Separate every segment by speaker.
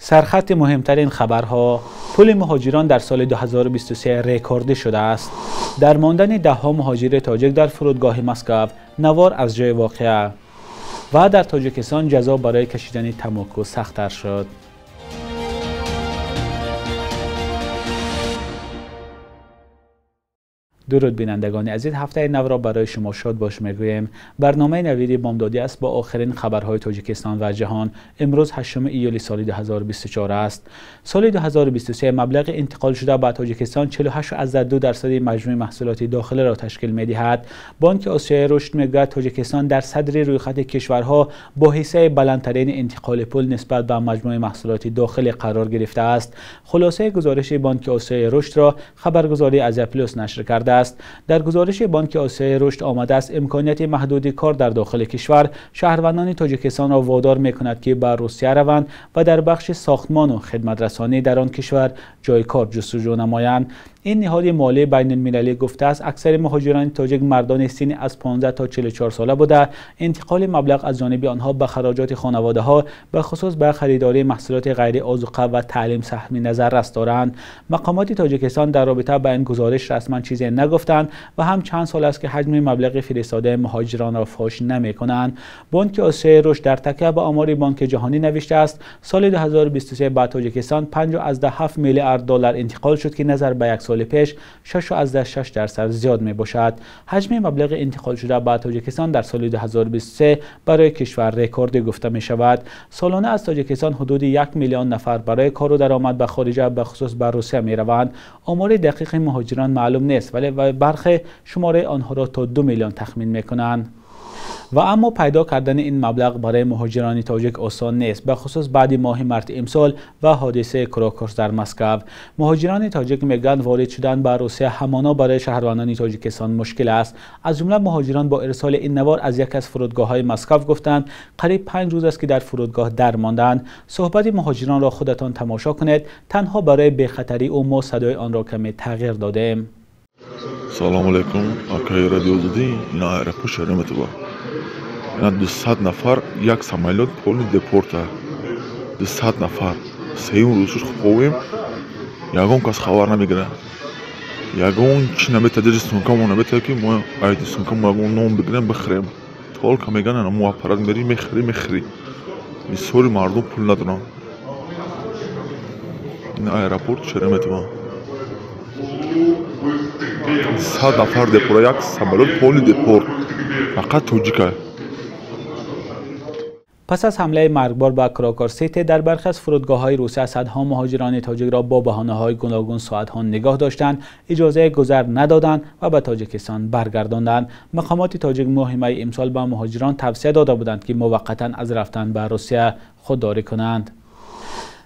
Speaker 1: Сархати муҳимтарин хабарҳо. Пули муҳоҷирон дар соли 2023 рекордӣ шудааст. Дар мондани даҳҳо муҳоҷири тоҷик дар фурудгоҳи Москва, навор аз ҷои воқеа. Ва дар Тоҷикистон ҷазо барои кашидани тамоку сахттар шуд. Дуруд бинандагони азиз, ҳафтаи навро барои шумо шод бош мегӯем. Барномаи навиди бомдодӣ аст бо охирин хабарҳои Тоҷикистон ва ҷаҳон. Имрӯз 8 июли соли 2024 аст. Соли 2023 маблағи интиқолшуда ба Тоҷикистон 48,2% маҷмӯи маҳсулоти дохилиро ташкил медиҳад. Бонки Осиёи Рушд мегӯяд Тоҷикистон дар садри рӯйхати кишварҳо бо ҳиссаи баландтарини интиқоли пул нисбат ба маҷмӯи маҳсулоти дохилӣ қарор гирифтааст. Хулосаи гузориши Бонки Осиёи Рушдро хабаргузории Азия Плюс нашр кардааст. Дар гузориши Бонки Осиёи Рушд омадааст имконияти маҳдуди кор дар дохили кишвар шаҳрвандони Тоҷикистонро водор мекунад ки ба Русия раванд ва дар бахши сохтмону хидматрасонӣ дар он кишвар ҷои кор ҷустуҷӯ намоянд. Ин ниҳоди молии байналмилалӣ гуфтааст аксари муҳоҷирони тоҷик мардони синни аз 15 то 44 сола буда, интиқоли маблағ аз ҷониби онҳо ба хароҷоти хонаводаҳо, ба хусус ба харидории маҳсулоти ғайриозуқа ва таълим саҳми назаррас доранд. Мақомоти Тоҷикистон дар робита ба ин гузориш расман чизе нагуфтанд ва ҳам чанд сол аст ки ҳаҷми маблағи фиристодаи муҳоҷиронро фош намекунанд. Бонки Осиёи Рушд дар такя ба омори Бонки Ҷаҳонӣ навиштааст соли 2023 ба Тоҷикистон 5,7 миллиард доллар интиқол шуд ки назар ба як соли пеш 6,6% зиёд мебошад. Ҳаҷми маблағи интиқолшуда ба Тоҷикистон дар соли 2023 барои кишвар рекордӣ гуфта мешавад. Солона аз Тоҷикистон ҳудуди 1 миллион нафар барои кору даромад ба хориҷа, ба хусус ба Русия мераванд. Омори дақиқи муҳоҷирон маълум нест, вале бархе шумораи онҳоро то 2 миллион тахмин мекунанд. Ва аммо пайдо кардани ин маблағ барои муҳоҷирони тоҷик осон нест, ба хусус баъди моҳи марти имсол ва ҳодисаи Крокус дар Москва. Муҳоҷирони тоҷик мегӯянд ворид шудан ба Русия ҳамоно барои шаҳрвандони Тоҷикистон мушкил аст. Аз ҷумла муҳоҷирон бо ирсоли ин навор аз яке аз фурудгоҳҳои Москва гуфтанд қариб 5 рӯз аст ки дар фурудгоҳ дармонданд. Суҳбати муҳоҷиронро худатон тамошо кунед. Танҳо барои бехатарии ӯ мо садои онро каме тағйир додем.
Speaker 2: Салом алейкум, акаи Радио Озодӣ, ина аэропорт Шереметьево. Ина 200 нафар як самолёт полный депорта. 200 нафар. Сеюм рӯзш хобем, ягон кас хабар намегирад. Ягон чи наметад, даже сумкамо наметад ки мо айди сумкамо ягон нон бигирем бихӯрем. Только мегӯянд мо аппарат мерӣ мехӯрӣ мехӯрӣ. Бисёри мардум пул надоранд. Ина аэропорт Шереметьево. 100 нафар депора, як самолёт полный депорт. Фақат тоҷика.
Speaker 1: Пас аз ҳамлаи маргбор ба Крокус Сити дар бархе аз фурудгоҳҳои Русия садҳо муҳоҷирони тоҷикро бо баҳонаҳои гуногун соатҳо нигоҳ доштанд, иҷозаи гузар надоданд ва ба Тоҷикистон баргардонданд. Мақомоти тоҷик моҳи майи имсол ба муҳоҷирон тавсия дода буданд ки муваққатан аз рафтан ба Русия худдорӣ кунанд.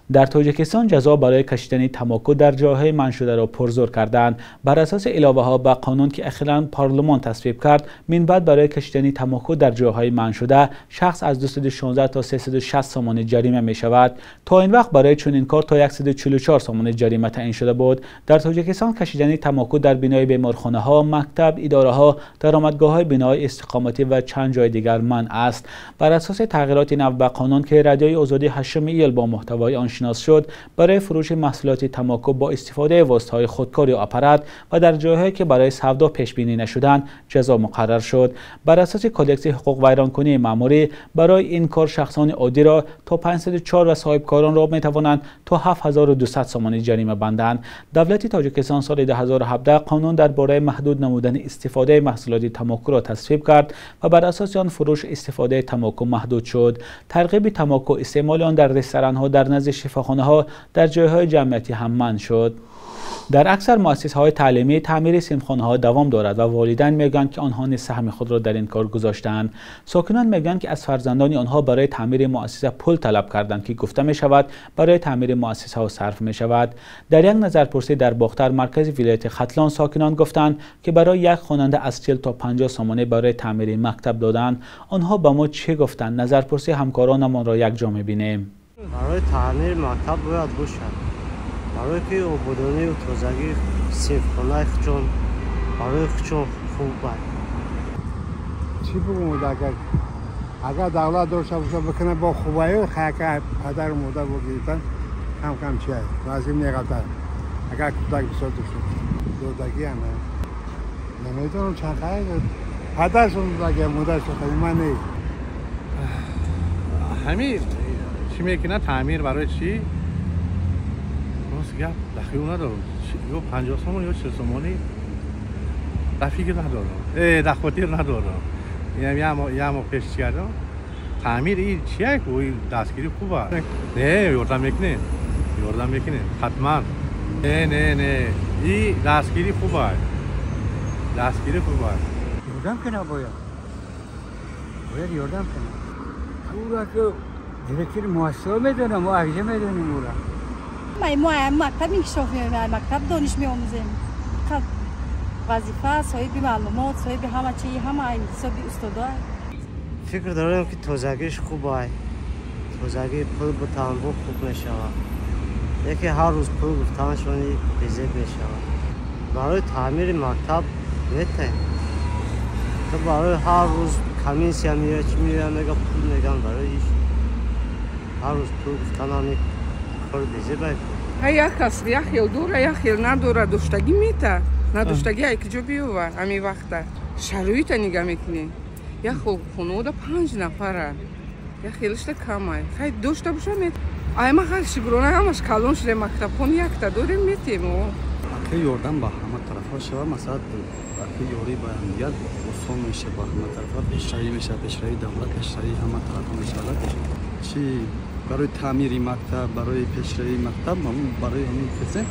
Speaker 1: Дар Тоҷикистон ҷазо барои кашидани тамоку дар ҷойҳои манъшударо пурзур карданд. Бар асоси иловаҳо ба қонун ки ахиран парлумон тасвиб кард, минбаъд барои кашидани тамоку дар ҷойҳои манъшуда шахс аз 216 то 360 сомонӣ ҷарима мешавад. То ин вақт барои чунин кор то 144 сомонӣ ҷарима таъин шуда буд. Дар Тоҷикистон кашидани тамоку дар бинои беморхонаҳо, мактаб, идораҳо, даромадгоҳҳои биноҳои истиқоматӣ ва чанд ҷои дигар манъ аст. Бар асоси тағйироти нав ба қонун ки Радиои Озодӣ 8 июл бо муҳтавои он шинос шуд, барои фурӯши маҳсулоти тамоку бо истифодаи воситаҳои худкор ё аппарат ва дар ҷойҳое ки барои савдо пешбинӣ нашуданд ҷазо муқаррар шуд. Бар асоси кодекси ҳуқуқвайронкунии маъмурӣ барои ин кор шахсони оддиро то 504 ва соҳибкоронро метавонанд то 7200 сомонӣ ҷарима банданд. Давлати Тоҷикистон соли 2017 қонун дар бораи маҳдуд намудани истифодаи маҳсулоти тамокуро тасвиб кард ва бар асоси он фурӯш истифодаи тамоку маҳдуд шуд. Тарғиби тамоку, истеъмоли он дар ресторанҳо, дар назди шифохонаҳо, дар ҷойҳои ҷамъиятӣ ҳам манъ шуд. Дар аксар муассисаҳои таълимӣ таъмири синфхонаҳо давом дорад ва волидайн мегӯянд ки онҳо низ саҳми худро дар ин кор гузоштаанд. Сокинон мегӯянд ки аз фарзандони онҳо барои таъмири муассиса пул талаб карданд ки гуфта мешавад барои таъмири муассисаҳо сарф мешавад. Дар як назарпурсӣ дар Бохтар, маркази вилояти Хатлон, сокинон гуфтанд ки барои як хонанда аз 40 то 50 сомонӣ барои таъмири мактаб доданд. Онҳо ба мо чӣ гуфтанд? Назарпурсии ҳамкоронамонро якҷо мебинем.
Speaker 3: Барои таъмири мактаб бояд бошад. Барои ки ободонию тозагии синфхонаи худшон барои худшон хуб аст.
Speaker 4: Чӣ бигӯм, агар давлат дошта боша бикунад бо хубаю, хайка падару модар бо гирифтан Кам кам чиай, лозим неғалтар. Агар кӯдак бисёр дошта додагӣ ана. Намедонам чанд қай падаршон додагӣ, модаршон додагӣ, ман не.
Speaker 5: Ҳамин чӣ мекунад таъмир барои чӣ? Рост гап, дахил надорам. Ё 50 сомон ё 40 сомонӣ дар фикр надорам. Дар хотир надорам. Як моҳ пеш чӣ кардам? Таъмир ин чия ку дастгирӣ хуб аст. Не, ёрдам мекунем. Ёрдам мекунем, ҳатман. Не, не, не. И дастгирӣ хуб аст. Дастгирӣ хуб аст.
Speaker 6: Ёрдам кунад бояд. Бояд ёрдам кунад. Ура ки директори муассиса медонам, мо акҷа медонем ура.
Speaker 7: Мо мактаб инкишоф меёбем, мактаб дониш меомӯзем. Вазифа, соҳиби маълумот, соҳиби ҳама чи, ҳама ҳисоби устодо.
Speaker 3: Фикр дорем ки тозагиш хуб ай. Тозагӣ пул бутанбу хуб мешавад. Яке ҳар рӯз пул гуфтанашони безеб мешавад. Барои таъмири мактаб метаем. То барои ҳар рӯз комиссия меояд, чӣ меояд, мега пул меган барои иш. Ҳар рӯз пул гуфтанами кор безеб ай.
Speaker 8: Як кас як хел дора, як хел надора, доштагӣ мета. Надоштагӣ ай куҷо биёва ҳамин вақта. Шароита нигаҳ мекунӣ. Як хонавода 5 нафара. Як хелишта камай. Хай дошта боша мет. Ай ма хай шукрона ҳамаш калон шуда мактабхон якта дорем метем.
Speaker 9: Аки ёрдам ба ҳама тарафҳо шава, масалан аки ёрӣ ба ҳамдигар осон меша, ба ҳама тарафҳо пешравӣ меша, пешравии давлат, пешравии ҳама тарафҳо мешавад. Чи барои таъмири мактаб, барои пешравии мактаб, барои ҳамин касе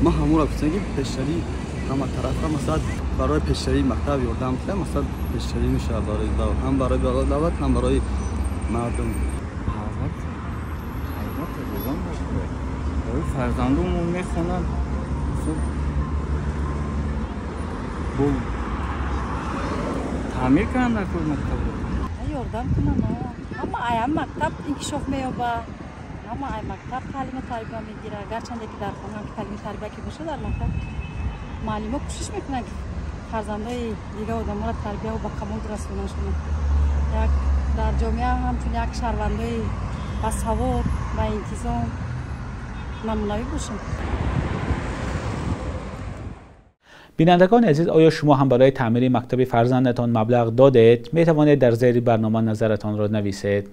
Speaker 9: ма ҳамура гуфтем ки пешравии ҳама тарафҳо, масалан барои пешравии мактаб ёрдам кунад, масалан пешравӣ мешавад барои ҳам барои давлат, ҳам барои мардум.
Speaker 10: Албатта, ёрдам бошад. Барои фарзандонмон мехонанд, бо таъмир кунанд дар кор мактабро.
Speaker 7: Ёрдам кунанд. Ҳама ай ҳам мактаб инкишоф меёбад, ҳама ай мактаб таълиму тарбия мегирад. Гарчанде ки дар хона ҳам таълиму тарбия ки бошад, дар мактаб муаллимо кӯшиш мекунанд ки фарзандои дигар одаморо тарбияву ба камол расонанд. Як дар ҷомеа ҳамчун як шаҳрвандои басавод, ба интизом намунавӣ бошанд.
Speaker 1: Бинандагони азиз, оё шумо ҳам барои таъмири мактаби фарзандатон маблағ додед? Метавонед дар зери барнома назаратонро нависед.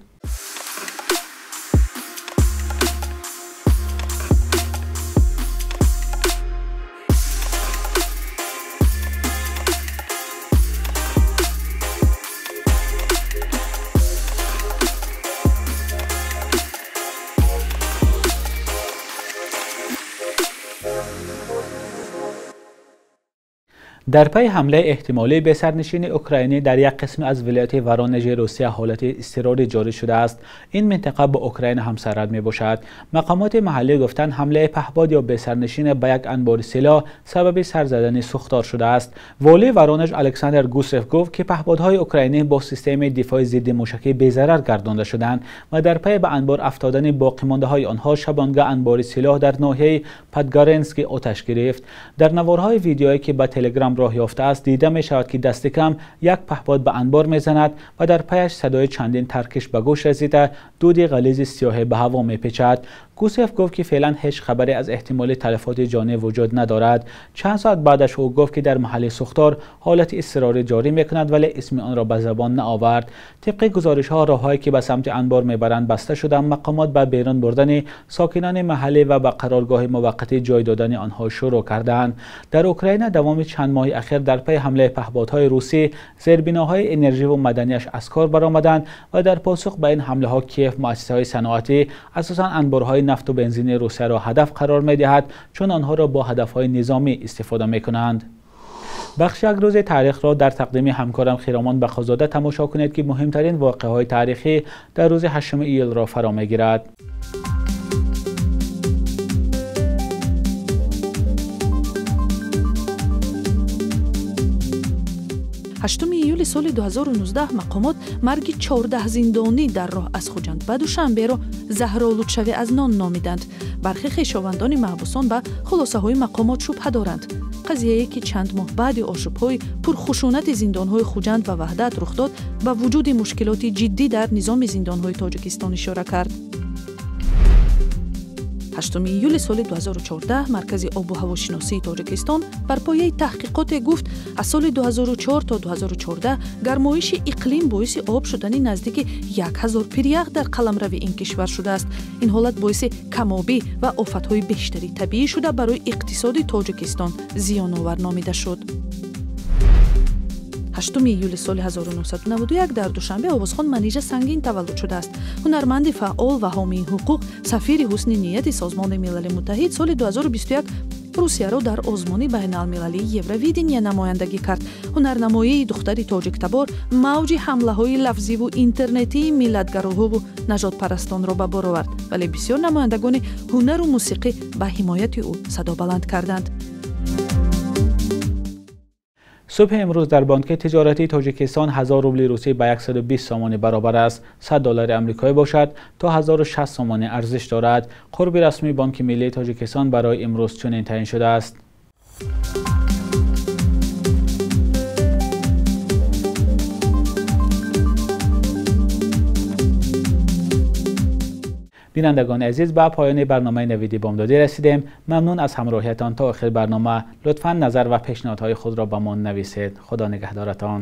Speaker 1: Дар пайи ҳамлаи эҳтимолии бесарнишини украинӣ дар як қисми аз вилояти Воронежи Русия ҳолати изтирорӣ ҷорӣ шудааст. Ин минтақа бо Украина ҳамсарҳад мебошад. Мақомоти маҳаллӣ гуфтанд ҳамлаи паҳбод ё бесарнишин ба як анбори силоҳ сабаби сар задани сӯхтор шудааст. Волии Воронеж Александр Гусев гуфт ки паҳбодҳои украинӣ бо системаи дифои зидди мушакӣ безарар гардонда шуданд ва дар пайи ба анбор афтодани боқимондаҳои онҳо шабонгаҳ анбори силоҳ дар ноҳияи Подгоренский оташ гирифт. Дар наворҳои видеое ки ба Телеграм роҳ ёфтааст дида мешавад ки дасти кам як паҳбод ба анбор мезанад ва дар паяш садои чандин таркиш ба гӯш расида дуди ғализи сиёҳе ба ҳаво мепечад. Гусев гуфт ки феълан ҳеҷ хабаре аз эҳтимоли талафоти ҷонӣ вуҷуд надорад. Чанд соат баъдаш ӯ гуфт ки дар маҳалли сӯхтор ҳолати изтирорӣ ҷорӣ мекунад, вале исми онро ба забон наовард. Тибқи гузоришҳо роҳҳое ки ба самти анбор мебаранд баста шуданд. Мақомот ба берун бурдани сокинони маҳаллӣ ва ба қароргоҳи муваққатӣ ҷой додани онҳо шурӯъ карданд. Дар Украина давоми чанд моҳи ахир дар пайи ҳамлаи паҳбодҳои русӣ зербиноҳои энерживу маданиаш аз кор баромаданд ва дар посух ба ин ҳамлаҳо Киев муассисаҳои саноатӣ, асосан анборҳои нафту бензини Русияро ҳадаф қарор медиҳад, чун онҳоро бо ҳадафҳои низомӣ истифода мекунанд. Бахши як рӯзи таърихро дар тақдими ҳамкорам Хиромон Бақозода тамошо кунед ки муҳимтарин воқеаҳои таърихӣ дар рӯзи 8 июлро фаро мегирад.
Speaker 11: 8 июли соли 2019 мақомот марги 14 зиндонӣ дар роҳ аз Хуҷанд ба Душанберо заҳролудшавӣ аз нон номиданд. Бархе хешовандони маҳбусон ба хулосаҳои мақомот шубҳа доранд. Қазияе ки чанд моҳ баъди ошӯбҳои пурхушунати зиндонҳои Хуҷанд ва Ваҳдат рух дод, ба вуҷуди мушкилоти ҷиддӣ дар низоми зиндонҳои Тоҷикистон ишора кард. 8 июли соли 2014 Маркази обу ҳавошиносии Тоҷикистон бар пояи таҳқиқоте гуфт, аз соли 2004 то 2014 гармоиши иқлим боиси об шудани наздики 1000 пирях дар қаламрави ин кишвар шудааст. Ин ҳолат боиси камобӣ ва офатҳои бештари табиӣ шуда, барои иқтисоди Тоҷикистон зиёновар номида шуд. 8 июли соли 1991 дар Душанбе овозхон Манижа Сангин таваллуд шудааст. Ҳунарманди фаъол ва ҳомии ҳуқуқ, сафири ҳусни нияти Созмони Милали Муттаҳид соли 2021 Русияро дар озмуни байналмилалии Евровидения намояндагӣ кард. Ҳунарнамоии духтари тоҷиктабор мавҷи ҳамлаҳои лафзиву интернетии миллатгароҳову нажодпарастонро ба бор овард, вале бисёр намояндагони ҳунару мусиқӣ ба ҳимояти ӯ садо баланд карданд.
Speaker 1: Субҳи имрӯз дар Бонки тиҷоратии Тоҷикистон 1000 рубли русӣ ба 120 сомонӣ баробар аст. 100 доллари амрикоӣ бошад то 1060 сомонӣ арзиш дорад. Қурби расмии Бонки миллии Тоҷикистон барои имрӯз чунин таъин шудааст. Бинандагони азиз, ба поёни барномаи Навиди Бомдодӣ расидем. Мамнун аз ҳамроҳиятон то охири барнома. Лутфан назар ва пешниҳодҳои худро ба мо нависед. Худо нигаҳдоратон.